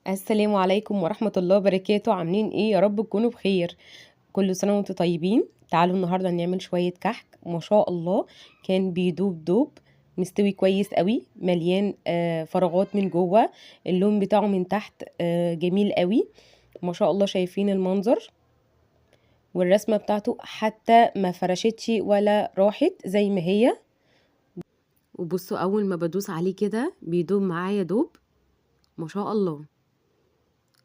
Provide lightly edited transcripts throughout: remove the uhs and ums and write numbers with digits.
السلام عليكم ورحمة الله وبركاته. عاملين ايه؟ يا رب تكونوا بخير. كل سنة وانتم طيبين. تعالوا النهاردة نعمل شوية كحك، ما شاء الله كان بيدوب دوب، مستوي كويس قوي، مليان فراغات من جوه، اللون بتاعه من تحت جميل قوي ما شاء الله. شايفين المنظر والرسمة بتاعته حتى ما فرشتش ولا راحت زي ما هي. وبصوا اول ما بدوس عليه كده بيدوب معايا دوب ما شاء الله،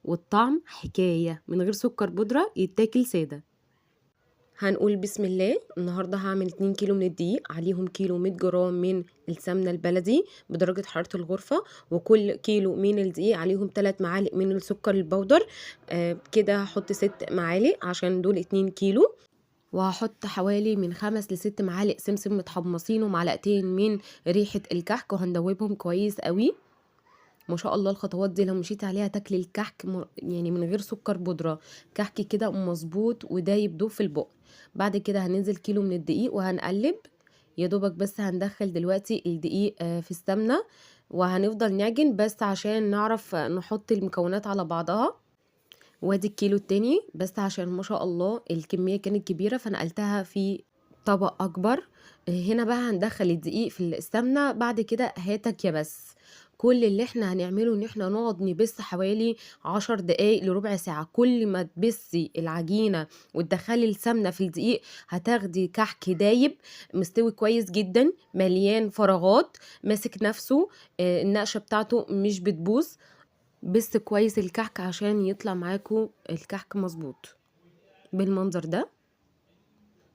والطعم حكاية من غير سكر بودرة، يتاكل سادة. هنقول بسم الله. النهاردة هعمل 2 كيلو من الدقيق، عليهم كيلو 100 جرام من السمنة البلدي بدرجة حرارة الغرفة، وكل كيلو من الدقيق عليهم 3 معالق من السكر البودر. كده هحط 6 معالق عشان دول 2 كيلو، وهحط حوالي من 5 لست معالق سمسم متحمصين ومعلقتين من ريحة الكحك، وهندوبهم كويس قوي ما شاء الله. الخطوات دي لو مشيتي عليها تاكلي الكحك من غير سكر بودرة، كحك كده مظبوط ودايب دوب في البق. بعد كده هننزل كيلو من الدقيق وهنقلب يا دوبك، بس هندخل دلوقتي الدقيق في السمنة، وهنفضل نعجن بس عشان نعرف نحط المكونات على بعضها. وادي الكيلو التاني، بس عشان ما شاء الله الكمية كانت كبيرة فنقلتها في طبق أكبر. هنا بقى هندخل الدقيق في السمنة. بعد كده هاتك يا بس، كل اللي احنا هنعمله ان احنا نقعد نبص حوالي 10 دقايق لربع ساعة. كل ما تبصي العجينة وتدخلي السمنة في الدقيق هتاخدي كحك دايب مستوي كويس جدا، مليان فراغات، ماسك نفسه، النقشة بتاعته مش بتبوظ. بس كويس الكحك عشان يطلع معاكم الكحك مظبوط بالمنظر ده.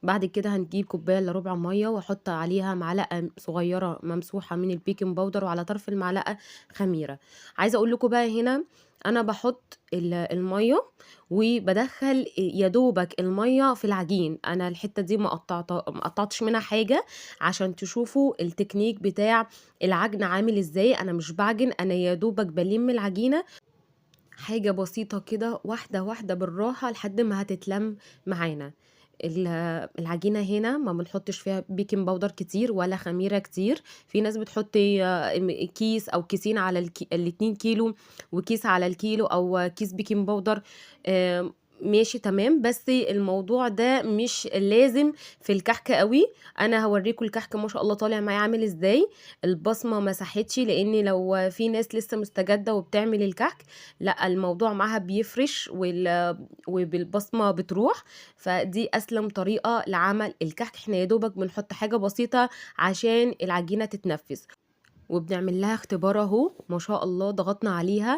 بعد كده هنجيب كوبايه الا ربع ميه واحط عليها معلقه صغيره ممسوحه من البيكنج باودر، وعلى طرف المعلقه خميره. عايزه اقول لكم بقى هنا انا بحط الميه وبدخل يا دوبك الميه في العجين. انا الحته دي ما قطعتش منها حاجه عشان تشوفوا التكنيك بتاع العجن عامل ازاي. انا مش بعجن، انا يا دوبك بلم العجينه حاجه بسيطه كده، واحده واحده بالراحه لحد ما هتتلم معانا. العجينة هنا ما بنحطش فيها بيكنج باودر كتير ولا خميرة كتير. في ناس بتحط كيس أو كيسين على الاتنين كيلو، وكيس على الكيلو، أو كيس بيكنج باودر. ماشي تمام، بس الموضوع ده مش لازم في الكحك قوي. انا هوريكم الكحك ما شاء الله طالع معايا عامل ازاي. البصمه ما ساحتش، لان لو في ناس لسه مستجده وبتعمل الكحك لا الموضوع معاها بيفرش وبالبصمه بتروح. فدي اسلم طريقه لعمل الكحك. احنا يا دوبك بنحط حاجه بسيطه عشان العجينه تتنفس، وبنعمل لها اختبار اهو ما شاء الله. ضغطنا عليها